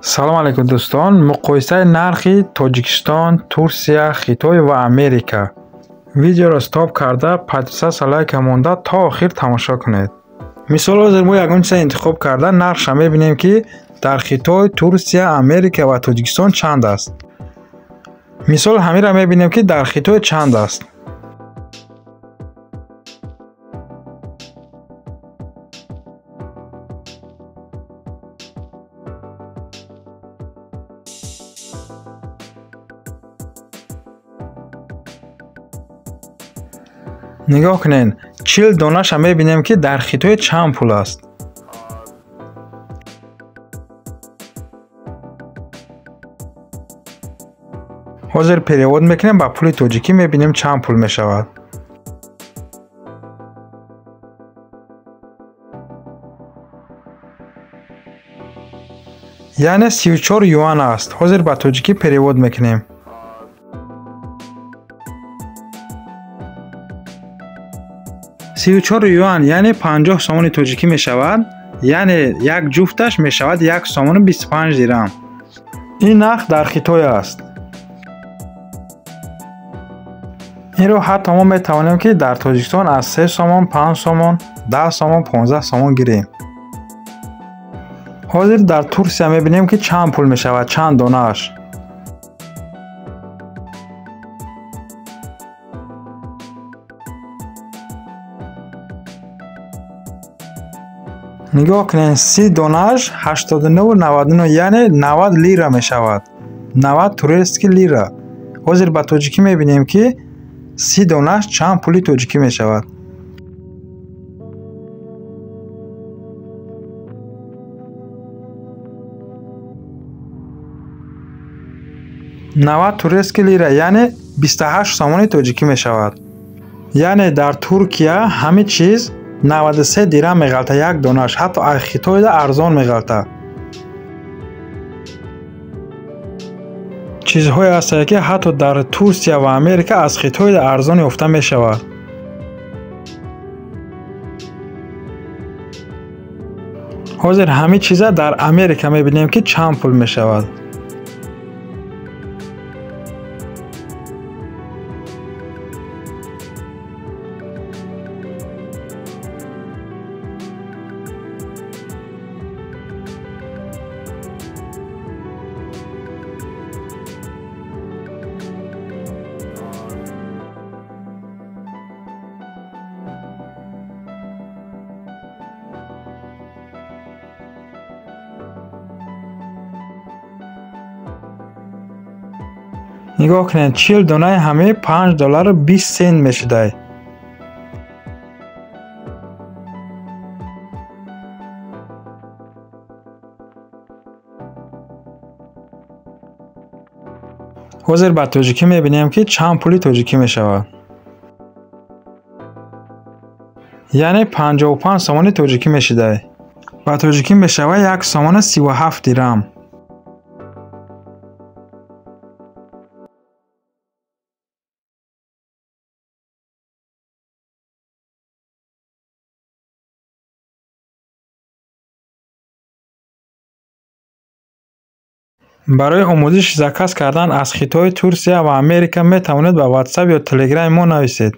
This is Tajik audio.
Салом алейкум, дӯстон. Муқоисаи нархи Тоҷикистон, Турсия, Хитой ва Америка. Видеоро стоп карда, подписаться, лайка монда, то охир тамошо кунед. Мисол, ҳозир мо ягон чиза интихоб карда, нархша мебинем, ки дар Хитой, Турсия, Америка ва Тоҷикистон чанд аст. Мисол, ҳаминро мебинем, ки дар Хитой чанд аст. Нигоҳ кунед, 40 донаша мебинем, ки дар Хитой чанд пул аст. Ҳозир перевод мекунем ба пули тоҷикӣ, мебинем, чанд пул мешавад. Яъне 34 юан аст. Ҳозир ба тоҷикӣ перевод мекунем. 34 юан, яъне 50 сомони тоҷикӣ мешавад, яъне як ҷуфташ мешавад 1 сомону 25 дирам. Ин нарх дар Хитой аст. Инро ҳатто мо метавонем, ки дар Тоҷикистон аз 3 сомон, 5 сомон, 10 сомон, 15 сомон гирем. Ҳозир дар Турсия мебинем, ки чанд пул мешавад, чанд донааш. Нигоҳ кунед, 30 донааш 89,99, яъне 90 лира мешавад, 90 турецкий лира. Ҳозир ба тоҷикӣ мебинем, ки 30 донааш чанд пули тоҷикӣ мешавад. 90 турецкий лира, яъне 28 сомони тоҷикӣ мешавад. Яъне дар Туркия ҳамин чиз 93 дирам меғалта як донааш, ҳатто аз Хитойда арзон меғалта. Чизҳое ҳастанд, ки ҳатто дар Турсия ва Америка аз Хитойда арзон ёфта мешавад. Ҳозир ҳамин чиза дар Америка мебинем, ки чанд пул мешавад. Нигоҳ кунед, 40 донаи ҳамаи 5 доллару 20 сент мешудай. Ҳозир ба тоҷикӣ мебинем, ки чанд пули тоҷикӣ мешавад. Яъне 55 сомони тоҷикӣ мешудай. Ба тоҷикӣ мешавад 1 сомону 37 дирам. Барои омӯзиши заказ кардан аз Хитой, Турсия ва Америка метавонед ба Ватсап ё Телеграми мо нависед.